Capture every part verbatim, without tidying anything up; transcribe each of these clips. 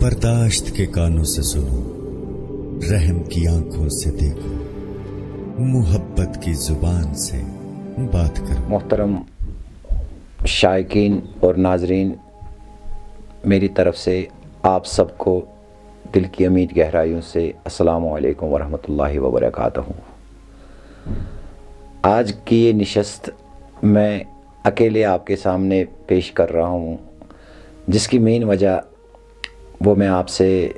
برداشت کے کانوں سے سنو، رحم کی آنکھوں سے دیکھو، محبت کی زبان سے بات کرو۔ محترم شائقین اور ناظرین، میری طرف سے آپ سب کو دل کی امید گہرائیوں سے السلام علیکم ورحمۃ اللہ وبرکاتہ۔ آج کی یہ نشست میں اکیلے آپ کے سامنے پیش کر رہا ہوں، جس کی مین وجہ وہ میں آپ سے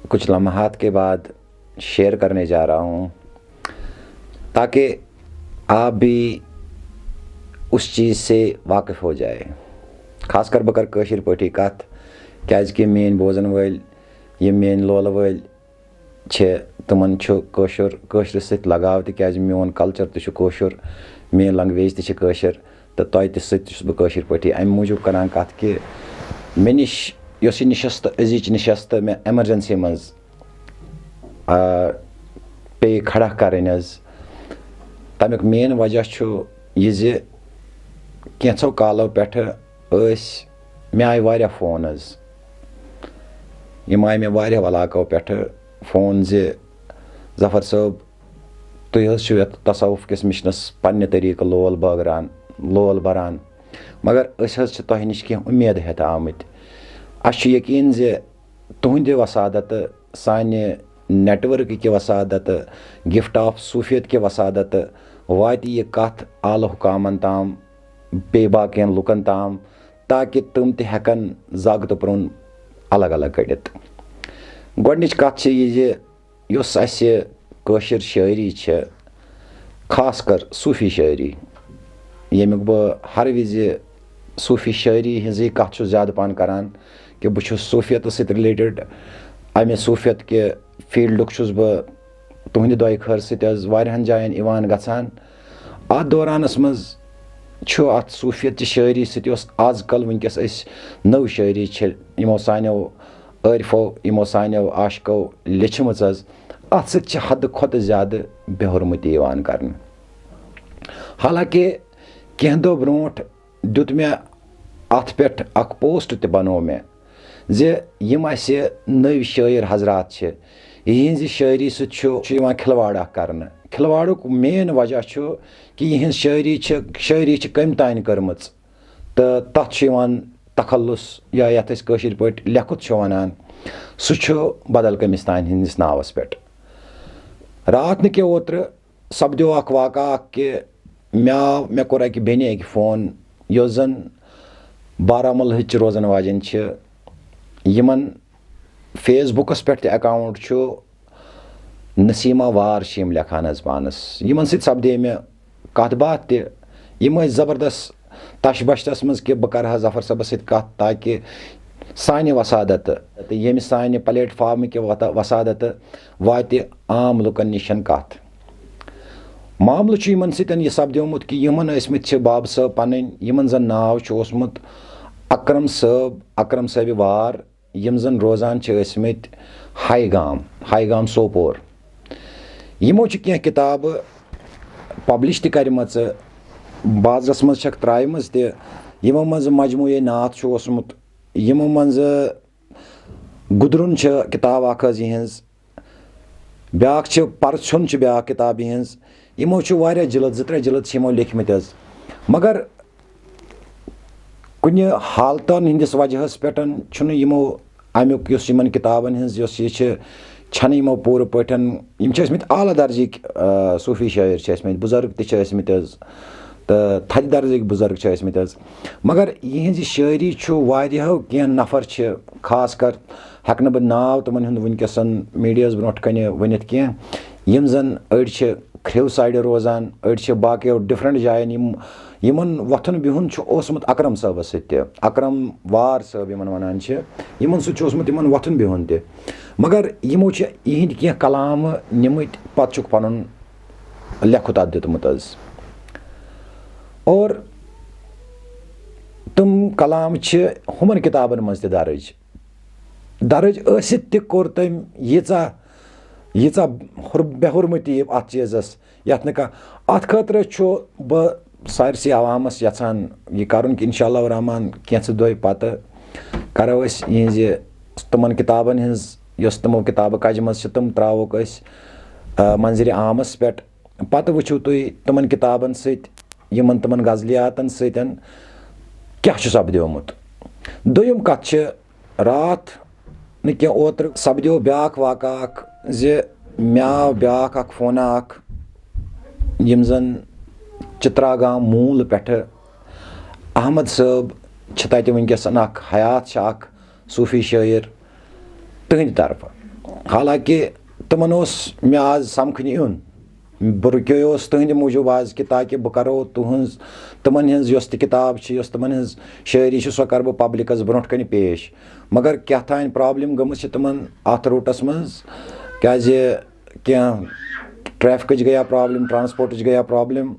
کچھ لمحات کے بعد شیئر کرنے جا رہا ہوں، تاکہ آپ بھی اس چیز سے واقف ہو جائے۔ خاص کر بہٕ کرٕ کٲشِر پٲٹھی کتھ، کیازِ کہِ میٲنۍ بوزن وٲلۍ، یِم میٲنۍ لولہٕ وٲلۍ چھِ، تِمن چھُ کٲشُر، کٲشرِس سۭتۍ لگاو، تِکیازِ میون کلچر تہِ چھُ کٲشُر، میٲنۍ لنگویج تہِ چھِ کٲشِر، تہٕ تۄہہِ تہِ سۭتۍ تہِ چھُس بہٕ کٲشِر پٲٹھی امہِ موٗجوٗب کران کتھ کہِ مےٚ نِش یۄس یہِ نِشست، أزِچ نِشست مےٚ ایمرجنسی منٛز، آ، پیٚیہِ کھڑا کرٕنۍ حظ، تمیُک مین وجہ چھُ یہِ زِ کینٛژھو کالو پٮ۪ٹھٕ ٲسۍ، مےٚ آیہِ واریاہ فون حظ۔ یِم آیہِ مےٚ واریاہو علاقو پٮ۪ٹھٕ فون زِ ظفر صٲب، تُہۍ حظ چھِو یَتھ تصوف کِس مِشنَس پنٛنہِ طریٖقہٕ لول بٲگران، لول بَران، مگر أسۍ حظ چھِ تۄہہِ نِش کینٛہہ اُمید ہٮ۪تھ آمٕتۍ۔ اَسہِ چھُ یقیٖن زِ تُہٕنٛدِ وسادتہٕ، سانہِ نیٹورکہٕ کہِ وسادتہٕ، گفٹ آف صوفیت کہِ وسادتہٕ واتہِ یہِ کتھ اعلی حکامن تام، بیٚیہِ باقین لُکن تام، تاکہِ تِم تہِ ہٮ۪کن زگ تہٕ پرٛون الگ الگ کٔڑِتھ۔ گۄڈٕنِچ کتھ چھِ یہِ زِ یۄس اسہِ کٲشِر شٲعری چھِ، خاص کر صوٗفی شٲعری، ییٚمیُک بہٕ ہر وِزِ صوٗفی شٲعری ہٕنٛزٕے کتھ چھُس زیادٕ پہن کران، کہِ بہٕ چھُس صوٗفیتس سۭتۍ رِلیٹڈ، امہِ صوٗفیت کہِ فیٖلڈُک چھُس بہٕ تُہنٛدِ دۄیہِ خٲر سۭتۍ حظ واریاہن جاین یِوان گژھان۔ اتھ دورانس منٛز چھُ اتھ صوٗفیت چہِ شٲعری سۭتۍ، یۄس از کل وٕنکیٚس أسۍ نٔو شٲعری چھِ، یِمو سانیو عٲرفو، یِمو سانیو عاشقو لیچھمٕژ حظ، اتھ سۭتۍ چھِ حدٕ کھۄتہٕ زیادٕ بے حرمتی یِوان کرنہٕ۔ حالانکہ کینٛہہ دۄہ برونٛٹھ دیُت مےٚ اتھ پٮ۪ٹھ اکھ پوسٹ تہِ بنوو مےٚ زِ یِم اسہِ نٔوۍ شٲعر حضرات چھِ، یِہنٛزِ شٲعری سۭتۍ چھُ، چھُ یِوان کھلواڑ اکھ کرنہٕ۔ کھلواڑُک مین وجہ چھُ کہِ یِہنٛز شٲعری چھِ، شٲعری چھِ کٔمۍ تانۍ کٔرمٕژ۔ تہٕ تَتھ چھُ یِوان تخلص، یا یَتھ أسۍ کٲشِر پٲٹھۍ لیٚکھُت چھِ وَنان، سُہ چھُ بدل کٔمِس تانۍ ہٕنٛدِس ناوَس پٮ۪ٹھ۔ راتھ نہٕ کہِ اوترٕ سپدیو اَکھ واقعہ اَکھ کہِ مےٚ آو، مےٚ کوٚر اَکہِ بیٚنہِ اَکہِ فون، یۄس زَن بارہمُلہٕچ روزَن واجٮ۪ن چھِ، یِمَن فیس بُکَس پٮ۪ٹھ تہِ اکاؤنٹ چھُ، نسیمہ وار چھِ یِم لیکھان حظ پانس۔ یِمن سۭتۍ سپدے مےٚ کتھ باتھ تہِ۔ یِم ٲسۍ زبردست تش بشتس منٛز کہِ بہٕ کرٕ ہا ظفر صٲبس سۭتۍ کتھ، تاکہِ سانہِ وسادتہٕ تہٕ ییٚمہِ سانہِ پلیٹ فارمہٕ کہِ وتا-، وسادتہٕ واتہِ عام لُکن نِش کتھ۔ معاملہٕ چھُ یِمن سۭتۍ یہِ سپدیومُت کہِ یِمن ٲسۍ مٕتۍ چھِ بابہٕ صٲب پنٕنۍ، یِمن زن ناو چھُ اوسمُت اکرم صٲب، اکرم صٲبِ وار۔ یِم زَن روزان چھِ ٲسۍ مٕتۍ ہاے گام، ہاے گام سوپور۔ یِمو چھِ کینٛہہ کِتابہٕ پبلش تہِ کَرِمَژٕ، بازرَس منٛز چھَکھ ترٛایمَژٕ تہِ۔ یِمو منٛزٕ مجموعے نعت چھُ اوسمُت، یِمو منٛزٕ گُدرُن چھِ کِتاب اَکھ حظ یِہٕنٛز، بیٛاکھ چھِ پرژھُن چھِ بیٛاکھ کِتاب یِہٕنٛز۔ یِمو چھِ واریاہ جِلد، زٕ ترٛےٚ جِلد چھِ یِمو لیکھمٕتۍ حظ۔ مگر کُنہِ حالتن ہٕنٛدِس وجہس پٮ۪ٹھ چھُنہٕ یِمو امیُک، یُس یِمن کِتابن ہٕنٛز یۄس یہِ چھِ، چھَنہٕ یِمو پوٗرٕ پٲٹھۍ، یِم چھِ ٲسۍ مٕتۍ اعلیٰ درجٕکۍ، آ، صوٗفی شٲعر چھِ ٲسۍ مٕتۍ، بُزرگ تہِ چھِ ٲسۍ مٕتۍ حظ، تہٕ تھدِ درجٕکۍ بُزرگ چھِ ٲسۍ مٕتۍ حظ۔ مگر یِہٕنٛز یہِ شٲعری چھُ واریاہو کینٛہہ نفر چھِ، خاص کر ہٮ۪کہٕ نہٕ بہٕ ناو تِمن ہُنٛد وٕنکیٚس میٖڈیاہَس برونٛٹھ کنہِ ؤنِتھ کینٛہہ، یِم زن أڑۍ چھِ کھرٛیو سایڈٕ روزان، أڑۍ چھِ باقیو ڈفرنٹ جاین۔ یِم، یِمن وۄتھُن بِہُن چھُ اوسمُت اکرم صٲبس سۭتۍ تہِ، اکرم وار صٲب یِمن ونان چھِ، یِمن سۭتۍ چھُ اوسمُت یِمن وۄتھُن بِہُن تہِ۔ مگر یِمو چھِ یِہنٛدۍ کینٛہہ کلامہٕ نِمٕتۍ، پتہٕ چھُکھ پنُن لیکھُت اتھ دیُتمُت حظ۔ اور تِم کلام چھِ ہُمن کِتابن منٛز تہِ درٕج۔ درٕج ٲسِتھ تہِ کوٚر تٔمۍ ییٖژاہ، ییٖژاہ حُر-، بے حُرمتی اَتھ چیٖزَس، یَتھ نہٕ کانٛہہ، اَتھ خٲطرٕ چھُ بہٕ سارسٕے عوامَس یَژھان یہِ کَرُن کہِ اِنشاء اللہ الرحمن کینٛژھٕ دۄہہِ پَتہٕ کَرو أسۍ یِہٕنٛزِ تِمَن کِتابَن ہٕنٛز، یۄس تِمو کِتابہٕ کَجہِ منٛز چھِ، تِم ترٛاووکھ أسۍ، آ، منظرِ عامَس پٮ۪ٹھ۔ پَتہٕ وٕچھِو تُہۍ تِمَن کِتابَن سۭتۍ، یِمَن تِمَن غزلیاتَن سۭتۍ کیٛاہ چھُ سَپدیومُت۔ دوٚیِم کَتھ چھِ، راتھ نہٕ کینٛہہ، اوترٕ سَپدیو بیٛاکھ واقعہ اَکھ زِ مےٚ آو بیٛاکھ اَکھ فونہ اَکھ، یِم زَن چِتراگام موٗل پٮ۪ٹھٕ احمد صٲب چھِ تَتہِ وٕنکیٚس اَکھ حیات چھِ اَکھ صوٗفی شٲعر تِہنٛدِ طرفہٕ۔ حالانکہ تِمن اوس مےٚ آز سمکھنہِ یُن، بہٕ رُکیوس تُہنٛدِ موٗجوٗب آز کہِ تاکہِ بہٕ کرو تُہنٛز، تِمن ہٕنٛز یۄس تہِ کِتاب چھِ، یۄس تِمن ہٕنٛز شٲعری چھِ، سۄ کرٕ بہٕ پبلکس برونٛٹھ کنہِ پیش۔ مگر کیٛاہ تام پرابلم گٔمٕژ چھِ تِمن اتھ روٗٹس منٛز، کیازِ کینٛہہ ٹریفکٕچ گٔیا پرابلم، ٹرانسپورٹٕچ گٔیا پرابلم،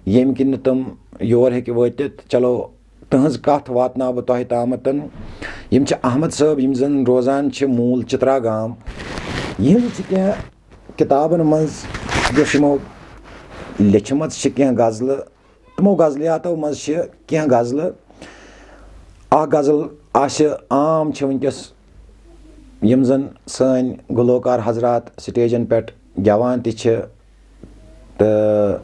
ییٚمہِ کِنۍ نہٕ تِم یور ہیٚکہِ وٲتِتھ۔ چلو، تٕہٕنٛز کَتھ واتناو بہٕ تۄہہِ تامَتَن۔ یِم چھِ احمد صٲب، یِم زَن روزان چھِ موٗل چِترا گام۔ یِہٕنٛز چھِ کینٛہہ کِتابَن منٛز، یۄس یِمو لیٚچھمٕژ چھِ کینٛہہ غزلہٕ، تِمو غزلیاتو منٛز چھِ کینٛہہ غزلہٕ۔ اَکھ غزل آسہِ عام چھِ وٕنکیٚس، یِم زَن سٲنۍ گُلوکار حضرات سٹیجَن پٮ۪ٹھ گٮ۪وان تہِ چھِ، تہٕ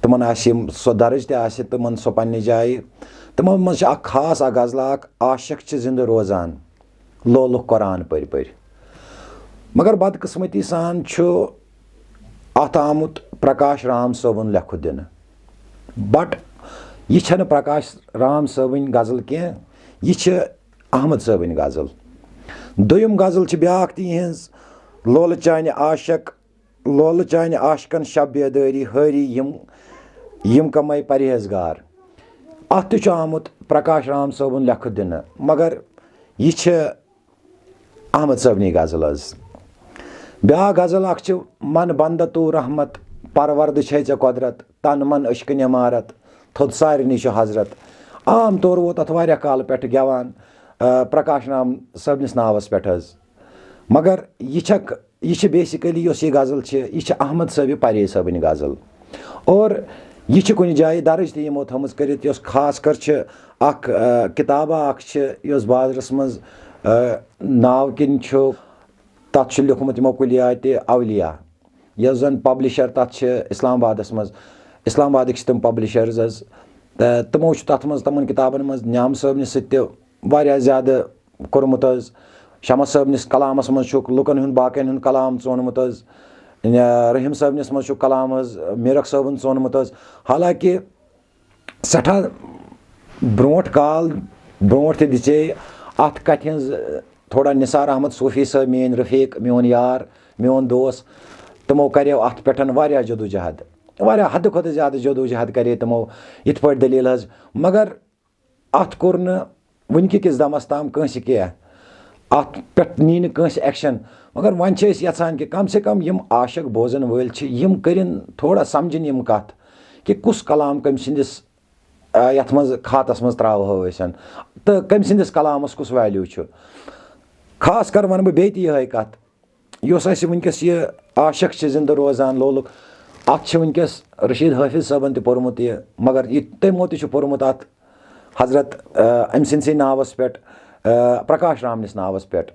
تِمَن آسہِ یِم، سۄ درٕج تہِ آسہِ تِمَن سۄ پنٛنہِ جایہِ۔ تِمو منٛز چھِ اَکھ خاص اَکھ غزلہ اَکھ، عاشق چھِ زِندٕ روزان، لولُک قرآن پٔرۍ پٔرۍ۔ مگر بدقٕسمتی سان چھُ اَتھ آمُت پرکاش رام صٲبُن لیٚکھُن دِنہٕ۔ بٹ یہِ چھَنہٕ پرکاش رام صٲبٕنۍ غزل کینٛہہ، یہِ چھِ احمد صٲبٕنۍ غزل۔ دوٚیِم غزل چھِ بیٛاکھ تہِ یِہٕنٛز، لولہٕ چانہِ عاشق، لولہٕ چانہِ عاشقن شب بیدٲری ہٲری یِم، یِم کمے پرہیزگار۔ اَتھ تہِ چھُ آمُت پرکاش رام صٲبُن لیٚکھُن دِنہٕ، مگر یہِ چھِ احمد صٲبنی غزل حظ۔ بیٛاکھ غزل اَکھ چھِ، من بندہ تو رحمت، پرورد چھے ژےٚ قۄدرت، تن من عشقٕنۍ عمارت، تھوٚد سارنٕے چھُ حضرت۔ عام طور ووت اَتھ واریاہ کالہٕ پٮ۪ٹھٕ گٮ۪وان، آ، پرکاش رام صٲبنِس ناوَس پٮ۪ٹھ حظ۔ مگر یہِ چھکھ، یہِ چھِ basically یۄس یہِ غزل چھِ، یہِ چھِ احمد صٲبِ پرے صٲبٕنۍ غزل۔ اور یہِ چھِ کُنہِ جایہِ درٕج تہِ یِمو تھٲومٕژ کٔرِتھ، یۄس خاص کر چھِ اکھ، آ، کِتابہ اکھ چھِ، یۄس بازرس منٛز، آ، ناو کِنۍ چھُ، تَتھ چھُ لیوٗکھمُت یِمو کُلیاتِ اولیا، یۄس زَن publisher تَتھ چھِ اسلام آبادَس منٛز، اسلام آبادٕکۍ چھِ تِم publishers حظ۔ تہٕ تِمو چھُ تَتھ منٛز، تِمَن کِتابَن منٛز نعام صٲبنہِ سۭتۍ تہِ واریاہ زیادٕ کوٚرمُت حظ۔ شمس صٲبنِس کلامَس منٛز چھُکھ لُکَن ہُنٛد، باقیَن ہُنٛد کلام ژونمُت حظ۔ یا رحیم صٲبنِس منٛز چھُکھ کلام حظ میٖرَک صٲبُن ژونمُت حظ۔ حالانکہ سٮ۪ٹھاہ برونٛٹھ کال، برونٛٹھ تہِ دِژے اَتھ کَتھِ ہٕنٛز، تھوڑا نثار احمد صوفی صٲب، میٛٲنۍ رفیق، میون یار، میون دوس، تِمو کَریو اَتھ پٮ۪ٹھ واریاہ جدوجہد، واریاہ حدٕ کھۄتہٕ زیادٕ جدوجہد کَرے تِمو۔ یِتھ پٲٹھۍ دٔلیٖل حظ، مگر اَتھ کوٚر نہٕ وٕنہِ کِس دَمَس تام کٲنٛسہِ کینٛہہ، اَتھ پٮ۪ٹھ نی نہٕ کٲنٛسہِ action۔ مگر وۄنۍ چھِ أسۍ یَژھان کہِ کم سے کم یِم عاشق بوزَن وٲلۍ چھِ، یِم کٔرِن تھوڑا سَمجھِن یِم کَتھ کہِ کُس کلام کٔمۍ سٕنٛدِس، آ، یَتھ منٛز کھاتَس منٛز ترٛاوہو أسۍ تہٕ کٔمۍ سٕنٛدِس کلامَس کُس value چھُ۔ خاص کر وَنہٕ بہٕ بیٚیہِ تہِ یِہوٚے کَتھ، یۄس اَسہِ وٕنکیٚس یہِ عاشق چھِ زِندٕ روزان لولُک، اَتھ چھِ وٕنکیٚس رشیٖد حٲفظ صٲبَن تہِ پوٚرمُت یہِ، مگر یہِ تٔمۍ تہِ چھُ پوٚرمُت اَتھ حضرت، آ، أمۍ سٕنٛدسٕے ناوَس پٮ۪ٹھ، آ، پرکاش رامنِس ناوَس پٮ۪ٹھ۔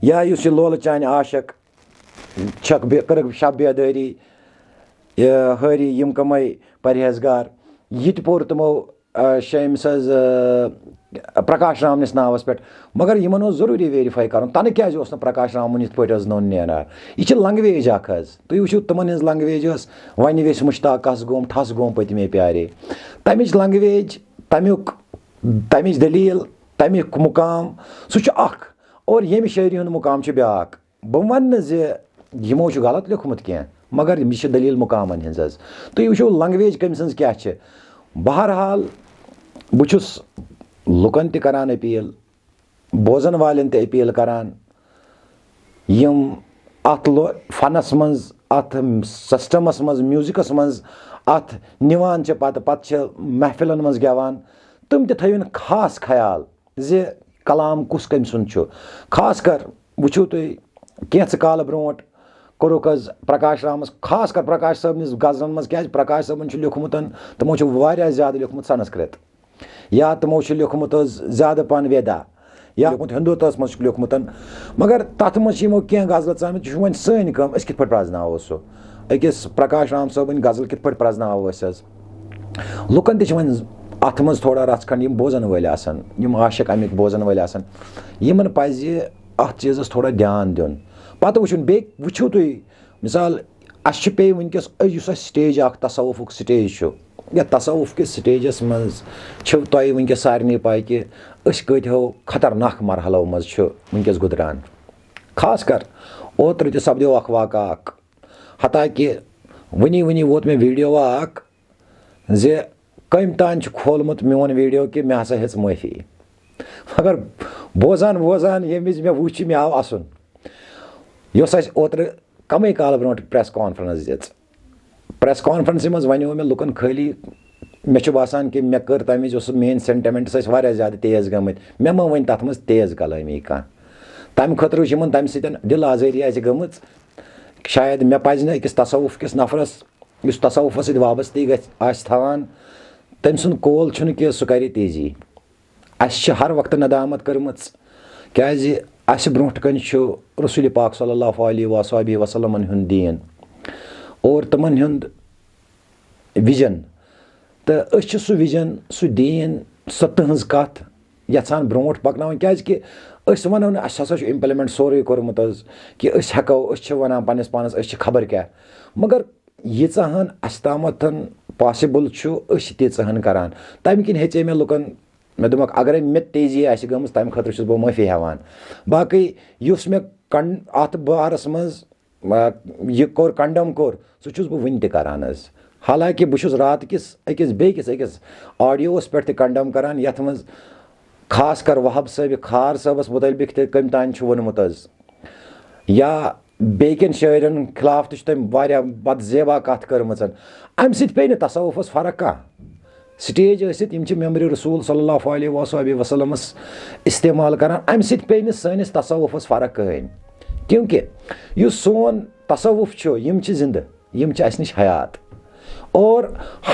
یا یُس یہِ لولہٕ چانہِ عاشق چھکھ بے-، کٔرٕکھ شب بیدٲری، یہِ ہٲری یِم کمے پرہیزگار، یہِ تہِ پوٚر تِمو، آ، شیمس حظ، آ، پرکاش رامنِس ناوَس پٮ۪ٹھ۔ مگر یِمن اوس ضروٗری verify کرُن، تَنہٕ کیازِ اوس نہٕ پرکاش رامُن یِتھ پٲٹھۍ حظ نوٚن نیران۔ یہِ چھِ language اکھ حظ۔ تُہۍ وٕچھِو، تِمن ہٕنٛز language ٲس، "وَنہِ ویٚژھِ مُشتاق کس گوم، ٹھس گوم پٔتمے پیارے۔" تَمِچ language، تَمیُک، تَمِچ دٔلیٖل، تَمیُک مُقام، سُہ چھُ اکھ۔ اور ییٚمہِ شٲعری ہُنٛد مُقام چھُ بیٛاکھ۔ بہٕ وَنہٕ نہٕ زِ یِمو چھُ غلط لیوٚکھمُت کینٛہہ، مگر یہِ چھِ دٔلیٖل مُقامَن ہٕنٛز حظ۔ تُہۍ وٕچھِو language کٔمۍ سٕنٛز کیٛاہ چھِ۔ بہرحال، بہٕ چھُس لُکَن تہِ کَران appeal، بوزَن والٮ۪ن تہِ appeal کَران، یِم اَتھ لو-، فَنَس منٛز، اَتھ سِسٹَمَس منٛز، میوٗزِکَس منٛز اَتھ نِوان چھِ، پَتہٕ، پَتہٕ چھِ محفِلَن منٛز گٮ۪وان، تِم تہِ تھٲوِن خاص خیال زِ کلام کُس کٔمۍ سُنٛد چھُ۔ خاص کر وٕچھِو تُہۍ، کینٛژھٕ کالہٕ برونٛٹھ کوٚرُکھ حظ پرکاش رامس، خاص کر پرکاش صٲبنِس غزلن منٛز، کیازِ پرکاش صٲبن چھُ لیوٗکھمُت، تِمو چھُ واریاہ زیادٕ لیوٗکھمُت سنسکرت، یا تِمو چھُ لیوٗکھمُت حظ زیادٕ پہن ویدا۔ یا لیوٚکھمُت ہندوتس منٛز چھُکھ لیوٚکھمُت۔ مگر تتھ منٛز چھِ یِمو کینٛہہ غزلہٕ ژامٕتۍ، یہِ چھُ وۄنۍ سٲنۍ کٲم، أسۍ کِتھ پٲٹھۍ پرٛزناوو سُہ؟ أکِس پرکاش رام صٲبٕنۍ غزل کِتھ پٲٹھۍ پرٛزناوو أسۍ حظ؟ لُکن تہِ چھِ وۄنۍ اتھ منٛز تھوڑا رژھ کھنڈ، یِم بوزن وٲلۍ آسن، یِم عاشق امیِکۍ بوزن وٲلۍ آسن، یِمن پزِ اتھ چیٖزس تھوڑا دیان دیُن۔ پتہٕ وٕچھُن، بیٚیہِ وٕچھِو تُہۍ، مثال، اسہِ چھُ پیٚیہِ وٕنکیٚس، یُس اسہِ سٹیج اکھ تصوفُک سٹیج چھُ، یا تصوف کِس سٹیجس منٛز چھِو تۄہہِ وٕنکیٚس سارنٕے پاے کہِ أسۍ کۭتۍ ہو خطرناک مرحلو منٛز چھُ وٕنکیٚس گُزران۔ خاص کر اوترٕ تہِ سپدیو اکھ واقعہ اکھ، حتیٰ کہِ وٕنی وٕنی ووت مےٚ ویڈیو اکھ زِ کٔمۍ تام چھُ کھولمُت میون ویڈیو کہِ مےٚ ہسا ہیٚژ معٲفی۔ مگر بوزان بوزان ییٚمہِ وِزِ مےٚ وُچھ، مےٚ آو اسُن۔ یۄس اسہِ اوترٕ کمٕے کالہٕ برونٛٹھ پریس کانفرنس دِژ، پریس کانفرنسہِ منٛز ونیو مےٚ لُکن خٲلی، مےٚ چھُ باسان کہِ مےٚ کٔر تمہِ وِزِ، اوسُس، میٲنۍ سینٹیمنٹس ٲسۍ واریاہ زیادٕ تیز گٔمٕتۍ، مےٚ ما ؤنۍ تتھ منٛز تیز کلٲمی کانٛہہ۔ تمہِ خٲطرٕ وٕچھ یِمن تمہِ سۭتۍ دِل آزٲری آسہِ گٔمٕژ۔ شاید مےٚ پزِ نہٕ أکِس تصوف کِس نفرس، یُس تصوفس سۭتۍ وابستہٕ گژھِ آسہِ تھاوان، تٔمۍ سُنٛد قول چھُنہٕ کہِ سُہ کرِ تیزی۔ اسہِ چھِ ہر وقتہٕ ندامت کٔرمٕژ، کیازِ اسہِ برونٛٹھ کنہِ چھُ رسول پاک صلی اللہ علیہ وآلہ وسلمن ہُنٛد دیٖن اور تِمن ہُنٛد وِجن۔ تہٕ أسۍ چھِ سُہ وِجن، سُہ دیٖن، سۄ تٕہٕنٛز کتھ یژھان برونٛٹھ پکناوٕنۍ، کیازِ کہِ أسۍ ونو نہٕ اسہِ ہسا چھُ امپلمنٹ سورُے کوٚرمُت حظ، کہِ أسۍ ہٮ۪کو، أسۍ چھِ ونان پننِس پانس أسۍ چھِ خبر کیٛاہ، مگر ییٖژاہ ہن اسہِ تامتھ پاسبل چھُ، أسۍ چھِ تیٖژاہ ہن کران۔ تمہِ کِنۍ ہیٚژے مےٚ لُکن، مےٚ دوٚپمکھ، اگرے مےٚ تیزی آسہِ گٔمٕژ، تمہِ خٲطرٕ چھُس بہٕ معٲفی ہٮ۪وان۔ باقٕے یُس مےٚ کن-، اتھ بارس منٛز، آ، یہِ کوٚر، کنڈم کوٚر، سُہ چھُس بہٕ وُنہِ تہِ کران حظ۔ حالانکہِ بہٕ چھُس راتہٕ کِس أکِس بیٚیہِ کِس أکِس آڈیووَس پٮ۪ٹھ تہِ کنڈم کران، یتھ منٛز خاص کر وہاب صٲبِ کھار صٲبس متعلق تہِ کٔمۍ تام چھُ ووٚنمُت حظ، یا بیٚیہِ کٮ۪ن شٲعرن خلاف تہِ چھُ تٔمۍ واریاہ بد زیبا کتھ کٔرمٕژ۔ امہِ سۭتۍ پیٚیہِ نہٕ تصوفس فرق کانٛہہ۔ سٹیج ٲسِتھ، یِم چھِ ممبرِ رسول صلی اللہ علیہ وآلہ وسلمس استعمال کران، امہِ سۭتۍ پیٚیہِ نہٕ سٲنِس تصوفس فرق کٕہٕنۍ، کیونکہ یُس سون تصوف چھُ، یِم چھِ زندٕ، یِم چھِ اسہِ نِش حیات، اور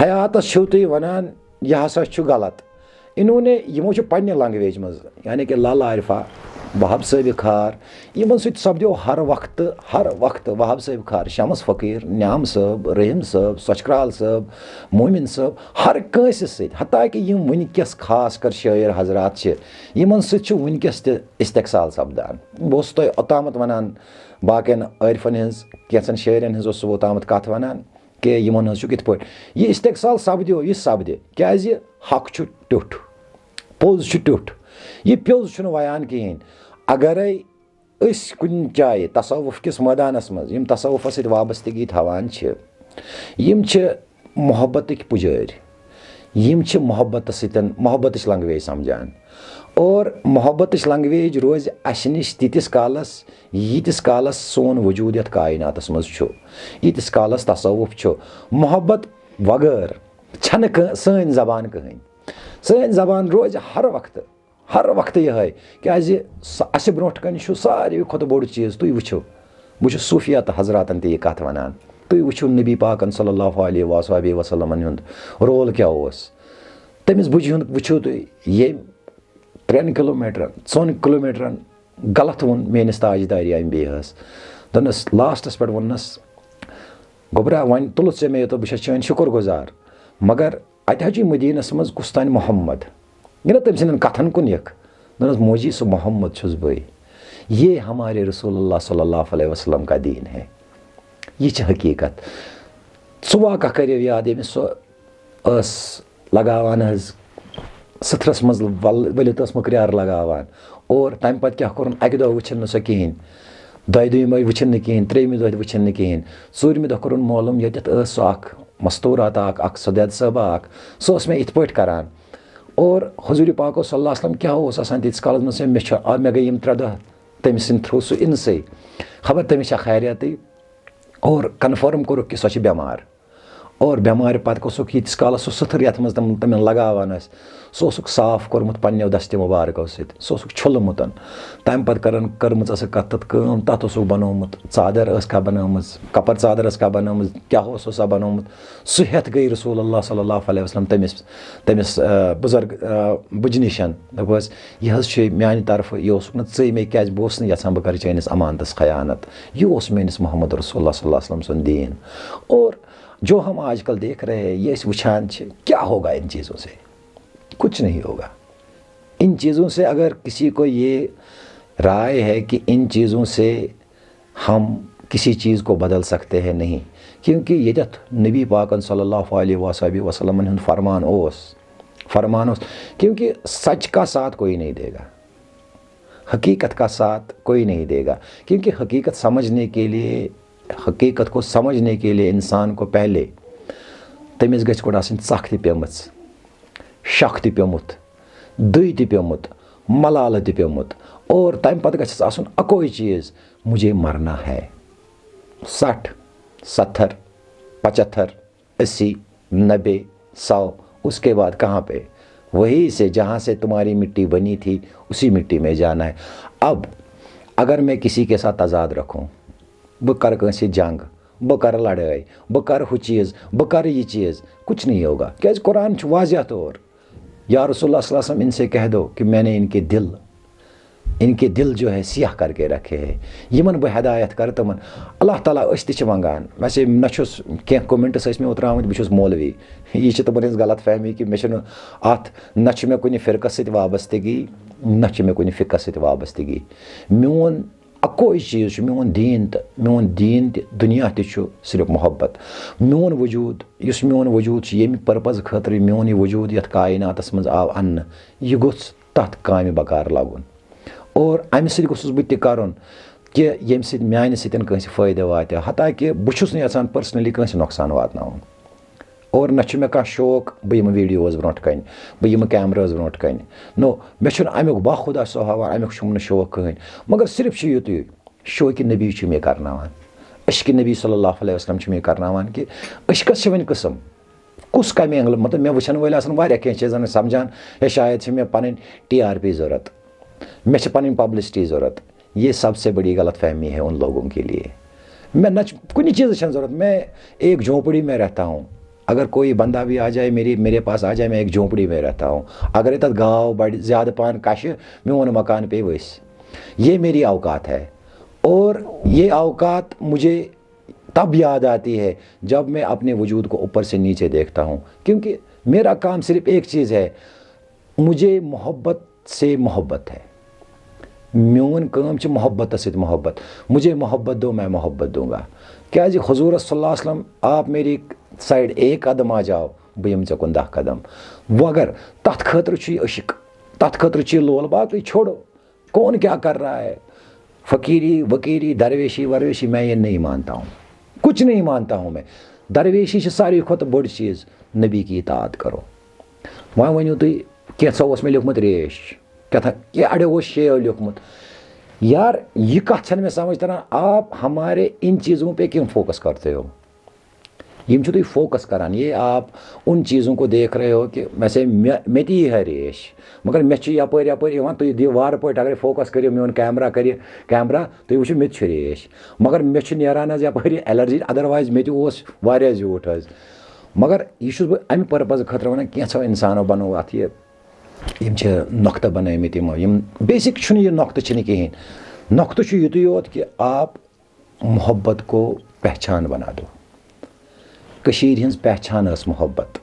حیاتس چھِو تُہۍ ونان یہِ ہسا چھُ غلط۔ انہوں نے، یِمو چھُ پننہِ لنگویج منٛز، یعنی کہ لالہ عارفہ، وہاب صٲبِ کھار، یِمن سۭتۍ سپدیو ہر وقتہٕ، ہر وقتہٕ وہاب صٲبِ کھار، شمس فقیٖر، نعام صٲب، رحیم صٲب، سۄچھ کرال صٲب، مومن صٲب، ہر کٲنٛسہِ سۭتۍ، حتیٰ کہ یِم وٕنکیٚس خاص کر شٲعر حضرات چھِ، یِمن سۭتۍ چھُ وٕنکیٚس تہِ استقصال سپدان۔ بہٕ اوسُس تۄہہِ اوٚتامَتھ ونان باقین عٲرفن ہٕنٛز، کینٛژن شٲعرن ہٕنٛز اوسُس بہٕ اوٚتامَتھ کتھ ونان۔ کہ یِمن ہٕنٛز چھُکھ یِتھ پٲٹھۍ۔ یہِ استقصال سپدیو، یہِ سپدِ، کیازِ حق چھُ ٹیوٚٹھ، پوٚز چھُ ٹیوٚٹھ۔ یہِ پوٚز چھُنہٕ ویان کِہیٖنۍ۔ اگرے أسۍ کُنہِ جایہِ تصوف کِس مٲدانس منٛز، یِم تصوفس سۭتۍ وابستگی تھاوان چھِ، یِم چھِ محبتٕکۍ پُجٲرۍ، یِم چھِ محبتس سۭتۍ، محبتٕچ لنگویج سمجھان۔ اور محبتٕچ لنگویج روزِ اسہِ نِش تیٖتِس کالس، ییٖتِس کالس سون وجود یتھ کائناتس منٛز چھُ، ییٖتِس کالس تصوف چھُ۔ محبت وغٲر چھنہٕ کٲ-، سٲنۍ زبان کٕہٕنۍ۔ سٲنۍ زبان روزِ ہر وقتہٕ، ہر وقتہٕ یِہے، کیازِ سُہ اسہِ برونٛٹھ کنہِ چھُ ساروی کھۄتہٕ بوٚڑ چیٖز۔ تُہۍ وٕچھِو، بہٕ چھُس صوفیہ تہٕ حضراتن تہِ یہِ کتھ ونان، تُہۍ وٕچھِو نبی پاکن صلی اللہ علیہ وآلہ وسلمن ہُنٛد رول کیٛاہ اوس۔ تٔمِس بُجہِ ہُنٛد وٕچھِو تُہۍ، ییٚمۍ ترٛٮ۪ن کلوٗمیٖٹرن، ژۄن کلوٗمیٖٹرن غلط ووٚن میٲنِس تاجدارِ انبیاہس۔ دوٚپنس، لاسٹس پٮ۪ٹھ ووٚننس، گوٚبرا، وۄنۍ تُلُتھ ژےٚ مےٚ یوٚتتھ، بہٕ چھَس چٲنۍ شُکُر گُزار، مگر اَتہِ حظ چھُے مدیٖنس منٛز کُس تانۍ محمد۔ یہِ نہ تٔمۍ سٕنٛدٮ۪ن کتھن کُن یِکھ۔ دوٚپنس، موجی، سُہ محمد چھُس بٕے۔ یہ ہمارے رسول اللہ صلی اللہ علیہ وسلم کا دین ہے۔ یہِ چھِ حقیٖقت۔ سُہ واقعہ کٔرِو یاد، ییٚمِس سۄ ٲس لگاوان حظ سٕتھرَس منٛز ول-، ؤلِتھ ٲس مٕکریار لگاوان۔ اور تَمہِ پَتہٕ کیٛاہ کوٚرُن، اَکہِ دۄہ وٕچھِن نہٕ سۄ کِہیٖنۍ، دۄیہِ دۄہہِ منٛز وٕچھِن نہٕ کِہیٖنۍ، ترٛیٚیِمہِ دۄہہِ وٕچھِن نہٕ کِہیٖنۍ، ژوٗرمہِ دۄہ کوٚرُن معلوم، ییٚتٮ۪تھ ٲس سۄ اَکھ مستوٗراتہ اَکھ، اَکھ سۄ دٮ۪د صٲبہ اَکھ، سۄ ٲس مےٚ یِتھ پٲٹھۍ کَران۔ اور حضوٗرِ پاک صلی اللہ علیہ وسلم کیٛاہ اوس آسان تیٖتِس کالَس منٛز، مےٚ چھُ، آ، مےٚ گٔے یِم ترٛےٚ دۄہ تٔمۍ سٕنٛدِ through سُہ اِنسٕے، خبر تٔمِس چھا خیریَتٕے؟ اور کنفٲرٕم کوٚرُکھ کہِ سۄ چھِ بٮ۪مار۔ اور بٮ۪مارِ پتہٕ اوسُکھ ییٖتِس کالس سُہ سٕتھٕر یَتھ منٛز تِم تِمن لگاوان ٲسۍ، سُہ اوسُکھ صاف کوٚرمُت پننیو دستِ مُبارکو سۭتۍ، سُہ اوسُکھ چھوٚلمُت۔ تَمہِ پتہٕ کران، کٔرمٕژ ٲسٕکھ کتھ تتھ کٲم، تتھ اوسُکھ بنومُت، ژادر ٲسکھا بنٲومٕژ، کپر ژادر ٲسکھا بنٲومٕژ، کیٛاہ اوس سا بنومُت، سُہ ہٮ۪تھ گٔے رسول اللہ صلی اللہ علیہ وسلم تٔمِس، تٔمِس، آ، بُزرگ، آ، بُجہِ نِشن۔ دوٚپہَس، "یہِ حظ چھُ میانہِ طرفہٕ، یہِ اوسُکھ نہٕ ژٕے مےٚ، کیٛازِ بہٕ اوسُس نہٕ یژھان بہٕ کرٕ چٲنِس امانتس خیانت۔ یہِ اوس میٲنِس محمد رسول اللہ صلی اللہ علیہ وسلم سُنٛد دیٖن۔" اور جو ہم آج کل دیکھ رہے ہیں، یہ اس وچھان چھ، کیا ہوگا ان چیزوں سے؟ کچھ نہیں ہوگا۔ ان چیزوں سے اگر کسی کو یہ رائے ہے کہ ان چیزوں سے ہم کسی چیز کو بدل سکتے ہیں، نہیں، کیونکہ ییٚتٮ۪تھ نبی پاکن صلی اللہ علیہ وآلہ وسلم ہُنٛد فرمان اوس، فرمان اوس، کیونکہ سچ کا ساتھ کوئی نہیں دے گا، حقیقت کا ساتھ کوئی نہیں دے گا، کیونکہ حقیقت سمجھنے کے لیے، حقیقت کو سمجھنے کے لیے انسان کو پہلے تٔمِس گژھِ گۄڈٕ آسٕنۍ ژکھ تہِ پیٚمٕژ، شک تہِ پیوٚمُت، دٕے تہِ پیوٚمُت، ملالہٕ تہِ پیوٚمُت، اور تمہِ پتہٕ گژھٮ۪س آسُن اکوے چیز، مجھے مرنا ہے۔ سٹھ، ستھر، پچھتر، اسی، نبے، سو، اس کے بعد کہاں پہ؟ وہی سے جہاں سے تمہاری مٹی بنی تھی، اسی مٹی میں جانا ہے۔ اب اگر میں کسی کے ساتھ تضاد رکھوں، بہٕ کرٕ کٲنٛسہِ جنگ، بہٕ کرٕ لڑٲے، بہٕ کرٕ ہُہ چیز، بہٕ کرٕ یہِ چیز، کچھ نہیں ہوگا۔ کیازِ قرآن چھُ واضح طور، یا رسول اللہ صلی اللہ علیہ وسلم، ان سے کہہ دو کہ میں نے ان کے دل، ان کے دل جو ہے سیاہ کر کے رکھے ہیں، یِمن بہٕ ہدایت کرٕ تِمن۔ اللہ تعالیٰ، أسۍ تہِ چھِ منگان، ویسے نہ چھُس، کینٛہہ comments ٲسۍ مےٚ اوترٕ آمٕتۍ، بہٕ چھُس مولوی، یہِ چھِ تِمن ہٕنٛز غلط فہمی کہ مےٚ چھُنہٕ اتھ، نہ چھُ مےٚ کُنہِ فرقس سۭتۍ وابستگی، نہ چھُ مےٚ کُنہِ فقس سۭتۍ وابستگی۔ میون اکوے چیز چھُ، میون دیٖن تہٕ، میون دیٖن تہِ، دُنیا تہِ چھُ صرف محبت۔ میون وجود، یُس میون وجود چھُ، ییٚمہِ purpose خٲطرٕ میون یہِ وجود یتھ کائناتس منٛز آو اننہٕ، یہِ گوٚژھ تتھ کامہِ بکار لگُن۔ اور امہِ سۭتۍ گوٚژھُس بہٕ تہِ کرُن کہِ ییٚمہِ سۭتۍ میانہِ سۭتۍ کٲنٛسہِ فٲیدٕ واتہِ۔ حتیٰ کہِ بہٕ چھُس نہٕ یژھان personally کٲنٛسہِ نۄقصان واتناوُن۔ اور نہ چھُ مےٚ کانٛہہ شوق بہٕ یِمہٕ videos برونٛٹھ کنہِ، بہٕ یِمہٕ cameras برونٛٹھ کنہِ۔ No، مےٚ چھُنہٕ امیُک، باخدا چھُسو ہاوان، امیُک چھُم نہٕ شوق کٕہٕنۍ۔ مگر صرف چھُ یُتُے، شوقِ نبی چھُ مےٚ کرناوان، عشقِ نبی صلی اللہ علیہ وسلم چھُ مےٚ کرناوان کہِ أسۍ کَس چھِ وۄنۍ قٕسم، کُس کَمہِ angle، مطلب، مےٚ وٕچھن وٲلۍ آسن واریاہ کینٛہہ چیٖزن سمجھان، ہے، شاید چھِ مےٚ پنٕنۍ T R P ضوٚرتھ، مےٚ چھِ پنٕنۍ publicity ضوٚرتھ۔ یہ سب سے بڑی غلط فہمی ہے ان لوگوں کے لیے۔ مےٚ نہ چھُ کُنہِ چیٖزٕچ چھَنہٕ ضوٚرتھ، میں ایک جھونپڑی میں رہتا ہوں۔ اگر کوئی بندہ بھی آ جائے میری، میرے پاس آ جائے، میں ایک جھونپڑی میں رہتا ہوں۔ اگر تَتھ گاو بڑِ زیادٕ پہن کشہِ، میون مکان پیٚیہِ ؤسۍ۔ یہ میری اوقات ہے، اور یہ اوقات مجھے تب یاد آتی ہے جب میں اپنے وجود کو اوپر سے نیچے دیکھتا ہوں، کیونکہ میرا کام صرف ایک چیز ہے، مجھے محبت سے محبت ہے۔ میون کٲم چھِ محبتس سۭتۍ محبت۔ مجھے محبت دو، میں محبت دوں گا۔ کیازِ حضورس صلی اللہ علیہ وسلم، آپ میری side ایک قدم آ جاؤ، بہٕ یِمہٕ ژےٚ کُن دَہ قدم۔ وۄنۍ اگر تتھ خٲطرٕ چھُ یہِ عشق، تتھ خٲطرٕ چھُ یہِ لول، باقٕے چھوڑو۔ کون کیا کر رہا ہے؟ فقیری، وقیری، درویشی، ورویشی، میں یہ نہیں مانتا ہوں، کچھ نہیں مانتا ہوں میں۔ درویشی چھِ ساروی کھۄتہٕ بٔڑ چیٖز، نبی کی اطاعت کرو۔ وۄنۍ ؤنِو تُہۍ، کینٛژھو اوس مےٚ لیوٗکھمُت ریش، کیٛاہ تھا-، یہِ اَڑیو اوس شیو لیوٗکھمُت۔ یار، یہِ کَتھ چھَنہٕ مےٚ سمجھ تران، آپ ہمارے ان چیزوں پہ کیوں فوکس کرتے ہو؟ یِم چھِو تُہۍ فوکس کران، یہ آپ ان چیزوں کو دیکھ رہے ہو کہ ویسے مےٚ، مےٚ تہِ یی ہا ریش، مگر مےٚ چھِ یپٲرۍ یپٲرۍ یِوان، تُہۍ دِیِو وارٕ پٲٹھۍ، اگرے فوکس کٔرِو میون کیمرہ کرِ، کیمرہ، تُہۍ وٕچھِو مےٚ تہِ چھِ ریش، مگر مےٚ چھِ نیران حظ یپٲرۍ allergy، otherwise مےٚ تہِ اوس واریاہ زیوٗٹھ حظ۔ مگر یہِ چھُس بہٕ امہِ purpose خٲطرٕ ونان، کینٛژھو انسانو بنوو اتھ یہِ، یِم چھِ نۄقطہٕ بنٲومٕتۍ یِمو، یِم basic چھُنہٕ یہِ نۄقطہٕ چھِنہٕ کِہیٖنۍ۔ نۄقطہٕ چھُ یُتُے یوت کہِ آپ محبت کو پہچان بنا دو۔ کٔشیٖرِ ہٕنٛز پہچان ٲس محبت۔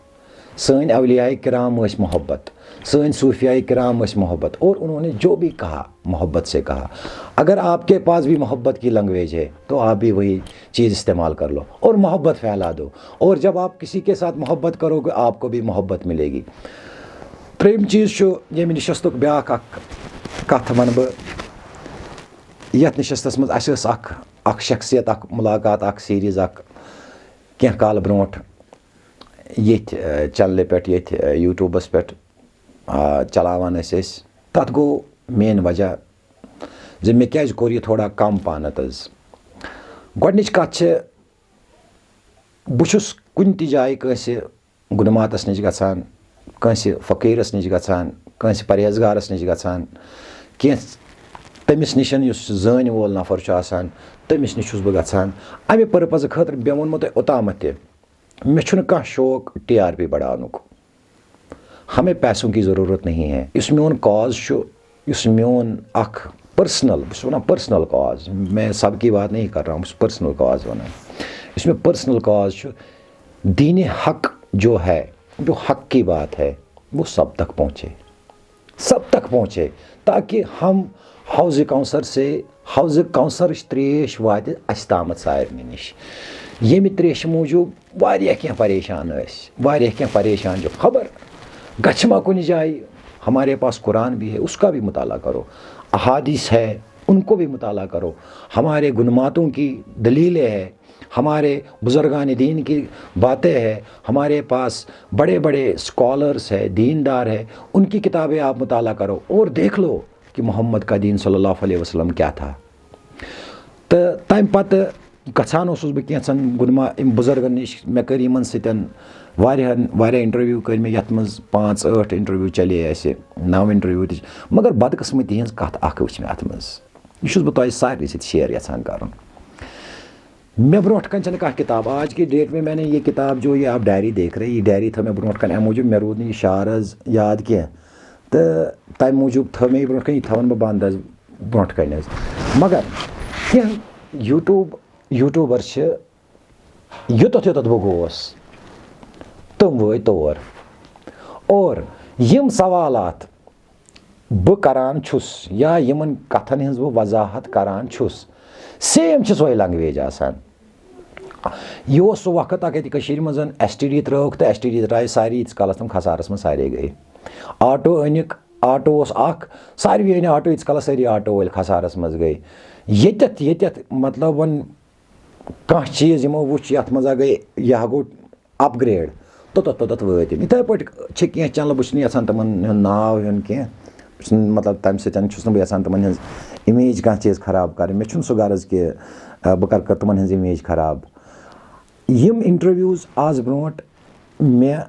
سٲنۍ اولیاء کرام ٲسۍ محبت۔ سٲنۍ صوفیاء کرام ٲسۍ محبت۔ اور انہوں نے جو بھی کہا، محبت سے کہا۔ اگر آپ کے پاس بھی محبت کی language ہے، تو آپ بھی وہی چیز استعمال کر لو اور محبت پھیلا دو۔ اور جب آپ کسی کے ساتھ محبت کرو گے، آپ کو بھی محبت ملے گی۔ ترٛیٚیِم چیٖز چھُ ییٚمہِ نِشستُک بیٛاکھ اکھ کتھ ونہٕ بہٕ۔ یتھ نِشستس منٛز اسہِ ٲس اکھ، اکھ شخصیت، اکھ ملاقات، اکھ series، اکھ کینٛہہ کال برونٛٹھ ییٚتھۍ، آ، channelہِ پٮ۪ٹھ، ییٚتھۍ، آ، YouTubeس پٮ۪ٹھ، آ، چلاوان ٲسۍ أسۍ۔ تتھ گوٚو main وجہ زِ مےٚ کیازِ کوٚر یہِ تھوڑا کم پہنتھ حظ۔ گۄڈنِچ کتھ چھِ، بہٕ چھُس کُنہِ تہِ جایہِ کٲنٛسہِ گُنماتَس نِش گژھان، کٲنٛسہِ فقیٖرَس نِش گژھان، کٲنٛسہِ پرہیزگارَس نِش گژھان، کینٛہہ تٔمِس نِش یُس زٲنۍ وول نفر چھُ آسان، تٔمِس نِش چھُس بہٕ گژھان۔ اَمہِ پٔرپَزٕ خٲطرٕ، مےٚ ووٚنمو تۄہہِ اوٚتامَتھ تہِ، مےٚ چھُنہٕ کانٛہہ شوق ٹی آر پی بڑاونُک۔ ہمیں پیسوں کی ضرورت نہیں ہے۔ یُس میون کاز چھُ، یُس میون اکھ پٔرسنل، بہٕ چھُس وَنان پٔرسنل کاز، میں سب کی بات نہیں کر رہا ہوں، بہٕ چھُس پٔرسنل کاز وَنان۔ یُس مےٚ پٔرسنل کاز چھُ، دین حق جو ہے، جو حق کی بات ہے، وہ سب تک پہنچے، سب تک پہنچے، تاکہ ہم حوض کوثر سے، حوض کوثرٕچ ترٛیش واتہِ اَسہِ تامَتھ سارنٕے نِش۔ ییٚمہِ ترٛیشہِ موٗجوٗب واریاہ کینٛہہ پریشان ٲسۍ، واریاہ کینٛہہ پریشان چھِ۔ خبر گژھِ ما کُنہِ جایہِ؟ ہمارے پاس قرآن بھی ہے، اس کا بھی مطالعہ کرو، احادیث ہے، ان کو بھی مطالعہ کرو، ہمارے گنماتوں کی دلیلیں ہے، ہمارے بزرگان دین کی باتیں ہیں، ہمارے پاس بڑے بڑے اسکالرس ہیں، دیندار ہیں، ان کی کتابیں آپ مطالعہ کرو اور دیکھ لو کہ محمد کا دین صلی اللہ علیہ وسلم کیا تھا۔ تہٕ تَمہِ پَتہٕ گژھان اوسُس بہٕ کینٛژھن گُنما-، یِم بُزرگَن نِش، مےٚ کٔرۍ یِمَن سۭتۍ واریاہَن، واریاہ انٹرویو کٔرۍ مےٚ، یَتھ منٛز پانٛژھ ٲٹھ انٹرویو چلے اَسہِ، نَو انٹرویو تہِ چھِ، مگر بدقٕسمتی ہٕنٛز کَتھ اَکھ وٕچھ مےٚ اَتھ منٛز۔ یہِ چھُس بہٕ تۄہہِ سارنٕے سۭتۍ شیئر یَژھان کَرُن۔ مےٚ برونٛٹھ کَنہِ چھَنہٕ کانٛہہ کِتاب۔ آج کی ڈیٹ میں میں نے یہ کتاب، جو یہ آپ ڈائری دیکھ رہے ہیں، یہ ڈائری تھٲو مےٚ برونٛٹھ کَنہِ اَمہِ موٗجوٗب، مےٚ روٗد نہٕ یہِ شعر حظ یاد کینٛہہ۔ تہٕ تَمہِ موٗجوٗب تھٲو مےٚ یہِ برونٛٹھ کَنہِ، یہِ تھاوَن بہٕ بنٛد حظ برونٛٹھ کَنہِ حظ۔ مگر کینٛہہ یوٗٹیوٗب، یوٗٹیوٗبر چھِ، یوٚتَتھ یوٚتَتھ بہٕ گوس، تِم وٲتۍ تور۔ اور یِم سوالات بہٕ کران چھُس یا یِمن کتھن ہٕنٛز بہٕ وضاحت کران چھُس، سیم چھِ سۄے لنگویج آسان۔ یہِ اوس سُہ وقت اکھ ییٚتہِ کٔشیٖرِ منٛز ایس ٹی ڈی ترٲوکھ تہٕ ایس ٹی ڈی ترایہِ ساری، ییٖتِس کالس تِم خسارس منٛز سارے گٔے۔ آٹو أنِکھ، آٹو اوس اکھ، ساروی أنۍ آٹو، ییٖتِس کالس سٲری آٹو وٲلۍ خسارس منٛز گٔے۔ ییٚتٮ۪تھ، ییٚتٮ۪تھ مطلب وۄنۍ کانٛہہ چیٖز یِمو وٕچھ یتھ منٛز ہا گٔے، یہِ ہا گوٚو اپگریڈ، توٚتتھ توٚتتھ وٲتۍ یِم۔ یِتھے پٲٹھۍ چھِ کینٛہہ چینلہٕ، بہٕ چھُس نہٕ یژھان تِمن ہُنٛد ناو ہیوٚن کینٛہہ، بہٕ چھُس نہٕ، مطلب، تمہِ سۭتۍ چھُس نہٕ بہٕ یژھان تِمن ہٕنٛز امیج کانٛہہ چیٖز خراب کرٕنۍ۔ مےٚ چھُنہٕ سُہ غرض کہِ، آ، بہٕ کرٕ، کرٕ تِمن ہٕنٛز امیج خراب۔ یِم انٹرویوز آز برونٛٹھ مےٚ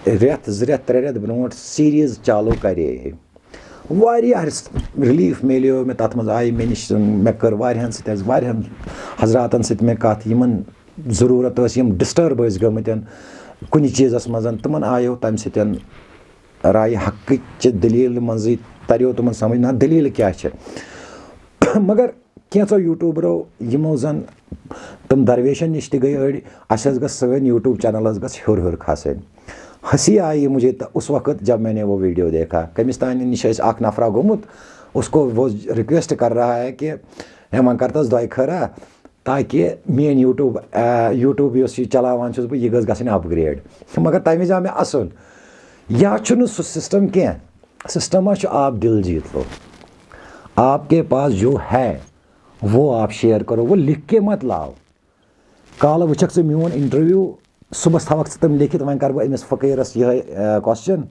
رٮ۪تھ، زٕ رٮ۪تھ، ترٛےٚ رٮ۪تھ برونٛٹھ سیریز چالو کرے ہے، واریاہ رِلیٖف میلیو مےٚ تَتھ منٛز۔ آیہِ مےٚ نِش، مےٚ کٔر واریاہَن سۭتۍ حظ، واریاہَن حضراتَن سۭتۍ مےٚ کَتھ، یِمَن ضروٗرت ٲس، یِم ڈِسٹٲرب ٲسۍ گٔمٕتۍ کُنہِ چیٖزَس منٛز، تِمَن آیو تَمہِ سۭتۍ راے حقٕچہِ دٔلیٖل منٛزٕے، تَریو تِمَن سَمٕجھ، نہ دٔلیٖل کیٛاہ چھِ۔ مگر کینٛژو یوٗٹیوٗبرو، یِمو زَن تِم درویشَن نِش تہِ گٔے أڑۍ، اَسہِ حظ گٔژھ سٲنۍ یوٗٹیوٗب چینل حظ گٔژھ ہیوٚر ہیوٚر کھسٕنۍ۔ ہنسی آئی مجھے ت-، اس وقت جب میں نے وہ ویڈیو دیکھا، کٔمِس تانۍ نِش ٲسۍ اکھ نفرا گوٚمُت، اس کو وہ ریکویسٹ کر رہا ہے کہ ہے وۄنۍ کر تس دۄیہِ خٲرا، تاکہِ میٲنۍ یوٗٹیوٗب، آ، یوٗٹیوٗب یۄس یہِ چلاوان چھُس بہٕ، یہِ گٔژھ گژھٕنۍ اپگریڈ۔ مگر تمہِ وِزِ آو مےٚ اسُن، یا چھُنہٕ سُہ سسٹم کینٛہہ۔ سسٹم ما چھُ، آپ دل جیت لو، آپ کے پاس جو ہے وہ آپ شیئر کرو، وہ لکھ کے مت لاؤ۔ کالہٕ وٕچھکھ ژٕ میون انٹرویو، صُبحس تھاوکھ ژٕ تِم لیکھِتھ، وۄنۍ کرٕ بہٕ أمِس فقیٖرس یِہوٚے، آ، کوسچن،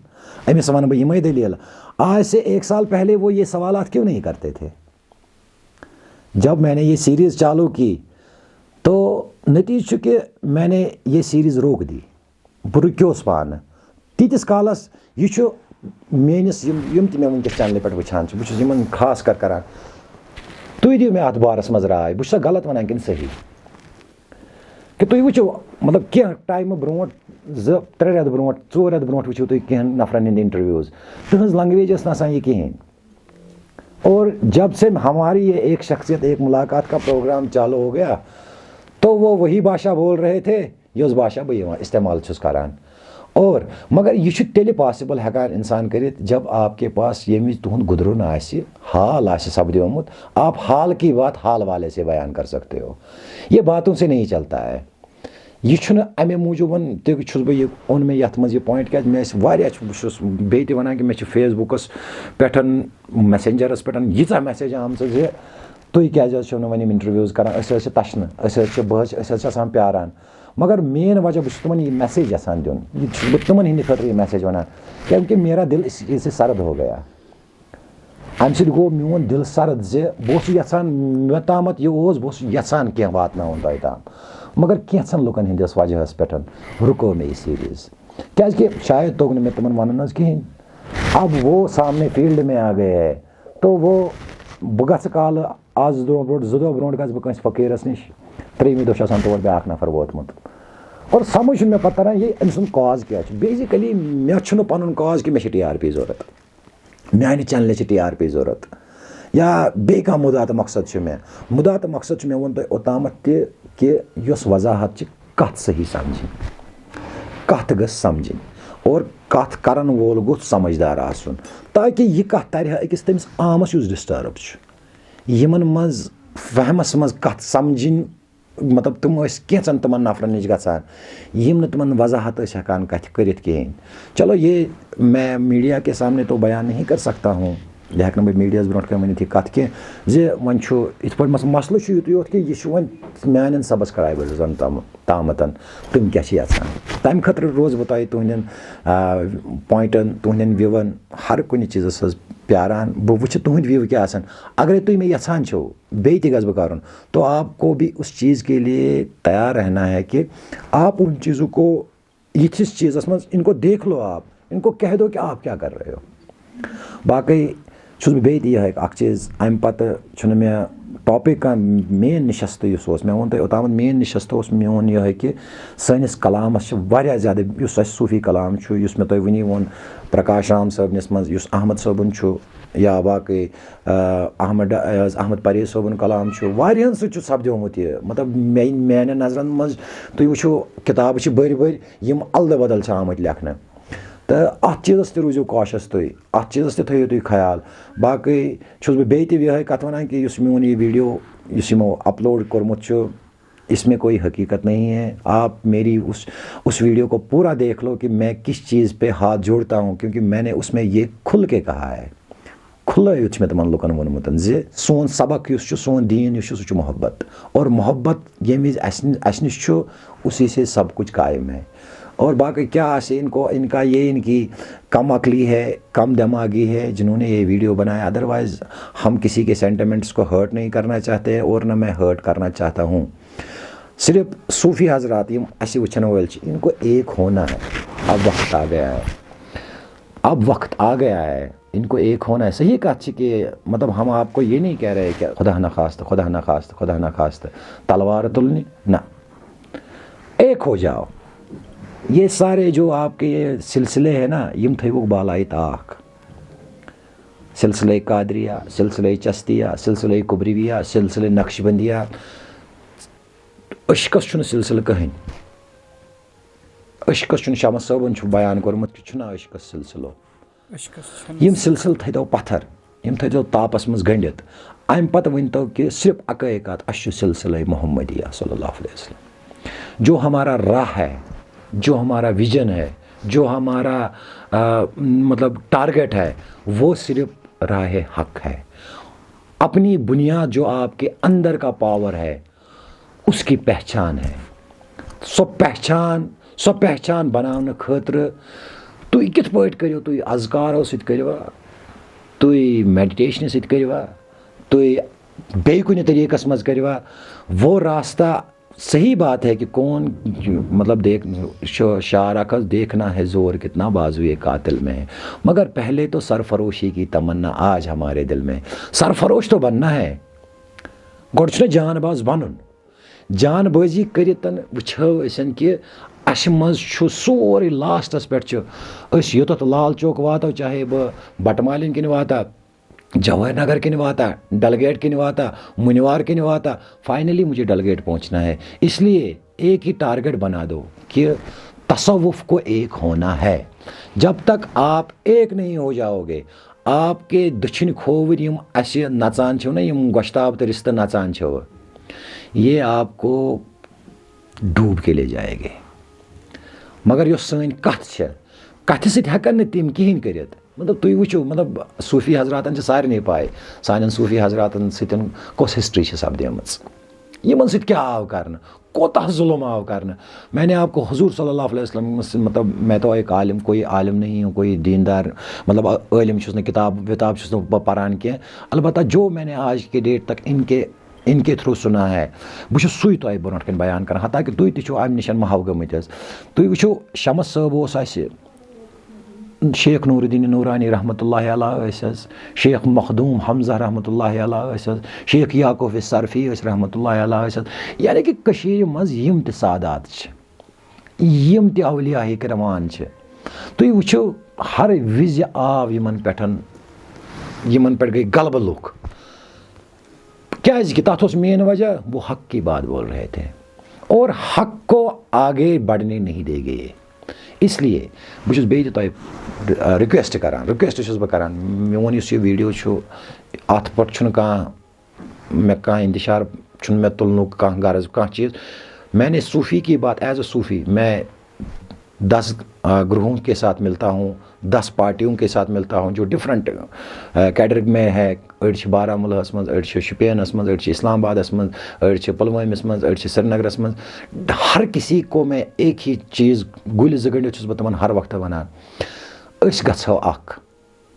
أمِس وَنہٕ بہٕ یِمَے دٔلیٖل۔ آج سے ایک سال پہلے وہ یہ سوالات کیوں نہیں کرتے تھے؟ جب میں نے یہ سیریز چالو کی، تو نتیجہ چھُ کہ میں نے یہ سیریز روک دی۔ بہٕ رُکیوس پانہٕ۔ تیٖتِس کالس، یہِ چھُ میٲنِس، یِم، یِم تہِ مےٚ وٕنکیٚس چینلہِ پٮ۪ٹھ وٕچھان چھِ، بہٕ چھُس یِمن خاص کر کران، تُہۍ دِیِو مےٚ اتھ بارس منٛز راے، بہٕ چھُسا غلط ونان کِنہٕ صحیح؟ کہِ تُہۍ وٕچھِو، مطلب، کینٛہہ ٹایمہٕ برونٛٹھ، زٕ ترٛےٚ رٮ۪تھ برونٛٹھ، ژور رٮ۪تھ برونٛٹھ وٕچھِو تُہۍ کینٛہَن نفرَن ہِنٛدۍ انٹرویوز، تٕہٕنٛز لنگویج ٲس نہٕ آسان یہِ کِہیٖنۍ۔ اور جب سے ہماری یہ ایک شخصیت ایک ملاقات کا پروگرام چالو ہو گیا، تو وہ وہی بھاشا بول رہے تھے، یۄس بھاشا بہٕ یِوان استعمال چھُس کران۔ اور مگر یہِ چھُ تیٚلہِ پاسبل ہٮ۪کان انسان کٔرِتھ، جب آپ کے پاس ییٚمہِ وِزِ تُہُنٛد گُدرُن آسہِ، حال آسہِ سپدیومُت، آپ حال کی بات حال والے سے بیان کر سکتے ہو۔ یہ باتوں سے نہیں چلتا ہے۔ یہِ چھُنہٕ اَمے موٗجوٗب، تہِ چھُس بہٕ، یہِ اوٚن مےٚ یَتھ منٛز یہِ پویِنٹ، کیٛازِ مےٚ ٲسۍ واریاہ، بہٕ چھُس بیٚیہِ تہِ وَنان کہِ مےٚ چھِ فیس بُکَس پٮ۪ٹھ، میسنجرَس پٮ۪ٹھ ییٖژاہ میسیج آمژٕ زِ تُہۍ کیٛازِ حظ چھِو نہٕ وۄنۍ یِم انٹرویوز کران؟ أسۍ حظ چھِ تَشنہٕ، أسۍ حظ چھِ، بہٕ حظ چھِ، أسۍ حظ چھِ آسان پیاران۔ مگر مین وجہ، بہٕ چھُس تِمَن یہِ میسیج یَژھان دیُن، یہِ چھُس بہٕ تِمَن ہِنٛدِ خٲطرٕ یہِ میسیج وَنان، کیٛازِکہِ میرا دِل اس چیٖز سے سرد ہو گیا۔ اَمہِ سۭتۍ گوٚو میون دِل سرد زِ بہٕ اوسُس یَژھان، مےٚ تامَتھ یہِ اوس، بہٕ اوسُس یَژھان کینٛہہ واتناوُن تۄہہِ تام۔ مگر کینٛژھن لُکن ہٕنٛدِس وجہس پٮ۪ٹھ رُکٲو مےٚ یہِ سیریز، کیازِ کہِ شاید توٚگ نہٕ مےٚ تِمن ونُن حظ کِہینۍ۔ اب وہ سامنے فیلڈ میں آ گئے ہے، تو وہ بہٕ گژھٕ کالہٕ آز دۄہ برونٛٹھ، زٕ دۄہ برونٛٹھ گژھٕ بہٕ کٲنٛسہِ فقیٖرس نِش، ترٛیٚیِمہِ دۄہ چھُ آسان تور بیٛاکھ نفر ووتمُت۔ اور سمجھ چھُنہٕ مےٚ پتہٕ تران، یہِ أمۍ سُنٛد کاز کیٛاہ چھُ؟ بیسِکلی مےٚ چھُنہٕ پنُن کاز کہِ مےٚ چھِ ٹی آر پی ضوٚرتھ، میانہِ چینلہِ چھِ ٹی آر پی ضوٚرتھ، یا بیٚیہِ کانٛہہ مُدا تہٕ مقصد چھُ مےٚ۔ مُدا تہٕ مقصد چھُ مےٚ ووٚن تۄہہِ اوٚتامَتھ تہِ کہِ یۄس وضاحت چھِ، کَتھ صحیح سمجھِنۍ، کَتھ گٔژھ سمجھِنۍ، اور کَتھ کرن وول گوٚژھ سمجھدار آسُن، تاکہِ یہِ کَتھ ترِ ہا أکِس تٔمِس عامَس یُس ڈسٹرب چھُ۔ یِمن منٛز فہمس منٛز کتھ سمجھِنۍ، مطلب، تِم ٲسۍ کینٛژن تِمن نفرن نِش گژھان، یِم نہٕ تِمن وضاحت ٲسۍ ہٮ۪کان کتھِ کٔرِتھ کِہینۍ۔ چلو، یہ میں میڈیا کے سامنے تو بیان نہیں کر سکتا ہوں، یہِ ہٮ۪کہٕ نہٕ بہٕ میڈیاہس برونٛٹھ کنہِ ؤنِتھ یہِ کتھ کینٛہہ زِ وۄنۍ چھُ یِتھ پٲٹھۍ مس-، مسلہٕ چھُ یُتُے یوت کہِ یہِ چھُ وۄنۍ میانٮ۪ن سبسکرایبرزن تام، تامتن، تِم کیٛاہ چھِ یژھان۔ تمہِ خٲطرٕ روزٕ بہٕ تۄہہِ تُہنٛدٮ۪ن، آ، پوینٹن، تُہنٛدٮ۪ن ویون، ہر کُنہِ چیٖزس حظ پیاران۔ بہٕ وٕچھٕ تُہنٛدۍ ویو کیٛاہ آسن۔ اگرے تُہۍ مےٚ یژھان چھِو، بیٚیہِ تہِ گژھٕ بہٕ کرُن، تو آپ کو بھی اس چیز کے لیے تیار رہنا ہے کہ آپ ان چیزوں کو، یِتھِس چیٖزس منٛز، ان کو دیکھ لو آپ، ان کو کہہ دو کہ آپ کیا کر رہے ہو۔ باقٕے چھُس بہٕ بیٚیہِ تہِ یِہوٚے اکھ چیٖز، اَمہِ پتہٕ چھُنہٕ مےٚ ٹاپِک کانٛہہ، مین نِشست یُس اوس، مےٚ ووٚن تۄہہِ اوٚتامَتھ، مین نِشست اوس میون یِہوٚے کہِ سٲنِس کلامس چھِ واریاہ زیادٕ، یُس اَسہِ صوٗفی کلام چھُ، یُس مےٚ تۄہہِ وٕنی ووٚن پرکاش رام صٲبنِس منٛز، یُس احمد صٲبُن چھُ، یا باقٕے، آ، احمد ڈا-، یہِ حظ احمد پرہیز صٲبُن کلام چھُ، واریاہن سۭتۍ چھُ سپدیومُت یہِ۔ مطلب، مے-، میانٮ۪ن نظرن منٛز تُہۍ وٕچھِو، کِتابہٕ چھِ بٔرۍ بٔرۍ، یِم الدٕ بدل چھِ آمٕتۍ لیکھنہٕ۔ تہٕ اَتھ چیٖزس تہِ روٗزِو کاشس تُہۍ، اَتھ چیٖزس تہِ تھٲیِو تُہۍ خیال۔ باقٕے چھُس بہٕ بیٚیہِ تہِ یِہوٚے کتھ ونان کہِ یُس میون یہِ ویٖڈیو، یُس یِمو اپلوڈ کوٚرمُت چھُ، اس میں کوئی حقیقت نہیں ہے۔ آپ میری اس، اس ویڈیو کو پورا دیکھ لو کہ میں کس چیز پہ ہاتھ جوڑتا ہوں، کیونکہ میں نے اس میں یہ کھل کے کہا ہے۔ کھُلٲوِتھ چھُ مےٚ تِمن لُکن ووٚنمُت زِ سون سبق یُس چھُ، سون دیٖن یُس چھُ، سُہ چھُ محبت۔ اور محبت ییٚمہِ وِزِ اَسہِ نِ-، اَسہِ نِش چھُ، اسی سے سب کچھ قائم ہے۔ اور باقٕے کیا آسہِ ان کو، ان کا یہ ان کی کم عقلی ہے، کم دماغی ہے جنہوں نے یہ ویڈیو بنایا۔ ادروائز ہم کسی کے سینٹیمنٹس کو ہرٹ نہیں کرنا چاہتے اور نہ میں ہرٹ کرنا چاہتا ہوں۔ صرف صوفی حضرات، یِم اَسہِ وٕچھن وٲلۍ چھِ، ان کو ایک ہونا ہے۔ اب وقت آ گیا ہے، اب وقت آ گیا ہے، ان کو ایک ہونا ہے۔ صحیح کتھ چھِ کہ مطلب ہم آپ کو یہ نہیں کہہ رہے کہ خدا نخواستہ، خدا نخواستہ، خدا نخواستہ تلوار تُلنہِ، نہ، ایک ہو جاؤ۔ یہ سارے جو آپ کے یہ سلسلے ہیں نا، یِم تھٲیوُکھ بالایہِ طاق۔ سلسلے قادریہ، سلسلے چستیہ، سلسلے کبریویہ، سلسلے نقشبندیہ۔ عشقس چھُنہٕ سلسلہٕ کٕہٕنۍ۔ عشقس چھُنہٕ، شمس صٲبن چھُ بیان کوٚرمُت کہِ چھُنہٕ عشقس سلسلہٕ۔ عشقس چھَنہٕ یِم سلسلہٕ تھٲیتو پتھر، یِم تھٲیتو تاپس منٛز گٔنڈِتھ۔ امہِ پتہٕ ؤنۍتو کہِ صرف اکٲے کتھ، اسہِ چھُ سلسلے محمدیہ صلی اللہ علیہ وسلم۔ جو ہمارا راہ ہے، جو ہمارا ویژن ہے، جو ہمارا، آ، مطلب ٹارگٹ ہے، وہ صرف راہ حق ہے۔ اپنی بنیاد جو آپ کے اندر کا پاور ہے، اس کی پہچان ہے۔ سۄ پہچان، سۄ پہچان بناونہٕ خٲطرٕ تُہۍ کِتھ پٲٹھۍ کٔرِو؟ تُہۍ اذکارو سۭتۍ کٔرِوا؟ تُہۍ میڈیٹیشنہٕ سۭتۍ کٔرِوا؟ تُہۍ بیٚیہِ کُنہِ طریٖقس منٛز کٔرِوا؟ وہ راستہ، صحیح بات ہے کہ کون، مطلب، دیکھ، شو-، شعر اکھ حظ، دیکھنا ہے زور کتنا بازوئے قاتل میں ہے، مگر پہلے تو سرفروشی کی تمنا آج ہمارے دل میں۔ سرفروش تو بننا ہے، گۄڈٕ چھُنہ جان باز بنُن۔ جان بازی کٔرِتھ وٕچھو أسۍ کہِ اَسہِ منٛز چھُ سورُے لاسٹَس پٮ۪ٹھ چھُ، أسۍ یوٚتَتھ لال چوک واتو، چاہے بہٕ بَٹہٕ مالیُن کِنۍ واتا، جواہر نگر کِنۍ واتا، ڈل گیٹ کِنۍ واتا، مُنِوار کِنۍ واتا، فائنلی مجھے ڈل گیٹ پہنچنا ہے۔ اس لیے ایک ہی ٹارگٹ بنا دو کہ تصوف کو ایک ہونا ہے۔ جب تک آپ ایک نہیں ہو جاؤ گے، آپ کے دٔچھِنۍ کھووٕرۍ یِم اَسہِ نَژان چھِو نہ، یِم گۄشتاب تہٕ رِستہٕ نَژان چھِو، یہ آپ کو ڈوب کے لے جائے گے۔ مگر یۄس سٲنۍ کتھ چھےٚ، کتھِ سۭتۍ ہٮ۪کن نہٕ تِم کِہینۍ کٔرِتھ۔ مطلب، تُہۍ وٕچھِو، مطلب، صوٗفی حضراتن چھِ سارنٕے پاے، سانٮ۪ن صوٗفی حضراتن سۭتۍ کۄس ہسٹری چھِ سپدیمٕژ، یِمن سۭتۍ کیٛاہ آو کرنہٕ، کوتاہ ظلم آو کرنہٕ۔ میں نے آپ کو حضور صلی اللہ علیہ وسلم سے، مطلب، میں تو ایک عالم، کوئی عالم نہیں ہوں، کوئی دیندار، مطلب، عالم چھُس نہٕ، کتاب وتاب چھُس نہٕ بہٕ پران کینٛہہ۔ البتہ جو میں نے آج کے ڈیٹ تک ان کے ان کے تھرو سنا ہے۔ بہٕ چھُس سُے تۄہہِ برونٛٹھ کَنہِ بیان کران، حتیٰ کہِ تُہۍ تہِ چھِو اَمہِ نِش محو گٔمٕتۍ حظ۔ تُہۍ وٕچھِو، شمس صٲب اوس اَسہِ، شیخ نور الدین نورانی رحمتہ اللہ علیہ ٲسۍ حظ، شیخ مخدوم حمزہ رحمتہ اللہ علیہ ٲسۍ حظ، شیخ یعقوب صرفی ٲسۍ رحمتہ اللہ علیہ ٲسۍ حظ۔ یعنی کہِ کٔشیٖرِ منٛز یِم تہِ سادات چھِ، یِم تہِ اولیاء کرمان چھِ، تُہۍ وٕچھِو، ہر وِزِ آو یِمن پٮ۪ٹھ، یِمن پٮ۪ٹھ گٔے غلبہٕ لُکھ۔ کیازِ کہِ تَتھ اوس مین وجہ، وہ حق کی بات بول رہے تھے اور حق کو آگے بڑھنے نہیں دے گئے۔ اس لیے بہٕ چھُس بیٚیہِ تہِ تۄہہِ، آ، ریکویسٹ کران، ریکویسٹ چھُس بہٕ کران، میون یُس یہِ ویٖڈیو چھُ، اَتھ پٮ۪ٹھ چھُنہٕ کانٛہہ مےٚ کانٛہہ اِنتِشار، چھُنہٕ مےٚ تُلنُک کانٛہہ غرض، کانٛہہ چیٖز۔ میں نے صوفی کی بات، ایز اے صوفی میں دس، آ، گروہوں کے ساتھ ملتا ہوں، دس پارٹیوں کے ساتھ ملتا ہوں، جو ڈفرنٹ، آ، کیڈر میں ہے۔ أڑۍ چھِ بارہمولہس منٛز، أڑۍ چھِ شُپینس منٛز، أڑۍ چھِ اسلام آبادس منٛز، أڑۍ چھِ پلوٲمِس منٛز، أڑۍ چھِ سرینگرس منٛز۔ ہر کسی کو میں ایک ہی چیٖز، گُلۍ زٕ گٔنٛڈِتھ چھُس بہٕ تِمن ہر وقتہٕ ونان، أسۍ گژھو اکھ۔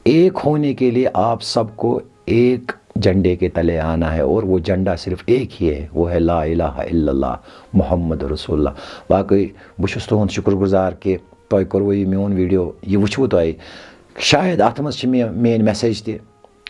ایک ہونے کے لیے آپ سب کو ایک جھنڈے کے تلے آنا ہے، اور وہ جھنڈا صرف ایک ہی ہے، وہ ہے لا الہ الا اللہ محمد رسول اللہ۔ باقی بہٕ چھُس تُہُنٛد شُکُر گُزار کہِ تۄہہِ کوٚروٕ یہِ میون ویٖڈیو، یہِ وٕچھوٕ تۄہہِ۔ شاید اَتھ منٛز چھِ مےٚ میٲنۍ میسیج تہِ،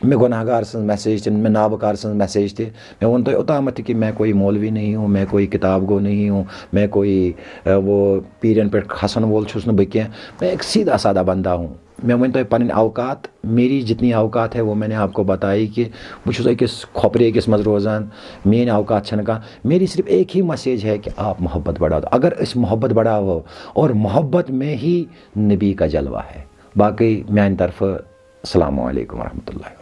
مےٚ گۄناہ گار سٕنٛز میسیج تہِ، مےٚ نابہٕ کار سٕنٛز میسیج تہِ۔ مےٚ ووٚن تۄہہِ اوٚتامَتھ تہِ کہِ میں کوئی مولوی نہیں ہوں، میں کوئی کتاب گو نہیں ہوں، میں کوئی، اَ، وہ پیٖرن پٮ۪ٹھ کھسن وول چھُس نہٕ بہٕ کینٛہہ۔ میں ایک سیدھا سادہ بندہ ہوں۔ مےٚ ؤنۍ تۄہہِ پنٕنۍ اوقات، میری جتنی اوقات ہے وہ میں نے آپ کو بتائی کہ بہٕ چھُس أکِس کھۄپرِ أکِس منٛز روزان، میٲنۍ اوقات چھَنہٕ کانٛہہ۔ میری صرف ایک ہی مسیج ہے کہ آپ محبت بڑھاو۔ اگر أسۍ محبت بڑھاوو اور محبت میں ہی نبی کا جلوہ ہے۔ باقی میانہِ طرفہٕ السلام علیکم ورحمۃ اللہ۔